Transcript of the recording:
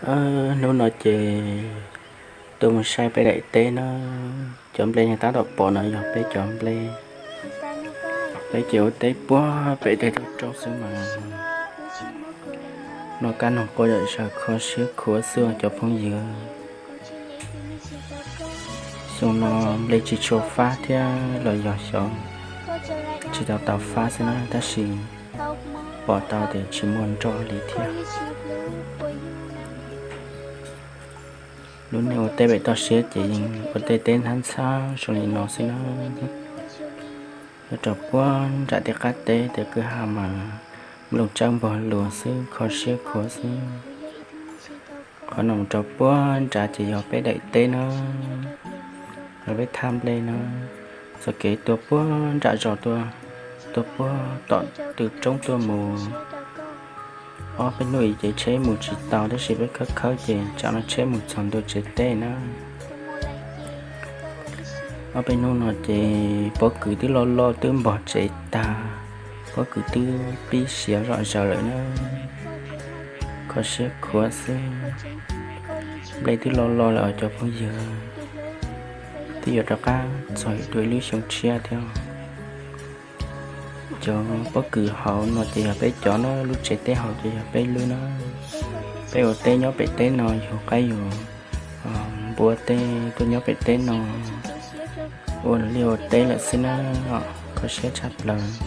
Hnub no ces tuaj mus saib peb daim teb na. Cov nplej nej tab tom pom no yog peb cov nplej. Peb ces ua teb puag pem tej toj roob xwb mas noj qab noj qub yam sawv kho siab khuav xwb cov phooj ywg. Xyoo no nplej tsis tshua fab thiab los yog xyov tsis tau tau fab xwb na, tab sis pom tau tias tsis muaj nroj li thiab. Lub neej ua teb pem toj siab ces yeej ua tej teb ntxhab ntxhab zoo li no xwb na. Nyob rau puag nram tej qab teb tej kwj ha mas nplooj tsawb npog luas xwb, kho siab khuav xwb. Qhov no mus rau puag nrad ces yog peb daim teb na, yog peb thaj nplej na. Txoj kev tuaj puag nram zos tuaj, tuaj puag tom tw roob tuaj mus. Ob peb hnub ces tsheb mus tsis tau tab sis peb khawb khawb ces tsam no tsheb mus txog ntua tsev teb na. Ob peb hnub no ces pob kws twb loj loj twb npog tsev tag, pob kws twb pib siav zom zaws lawm na. Kho siab khuav xwb. Nplej twb loj loj lawm os cov phooj ywg, twb yuav rov qab txog dua ib lub xyoo tshiab thiab. Cov pob kws hauv no ces yog peb cov na, lub tsev teb hauv ces yog peb lub na. Peb ua teb nyob pem teb no, yug qaib yug npua tej tuaj nyob pem teb no, ua liaj ua teb lawm xwb na. Kho siab tshaj plaws.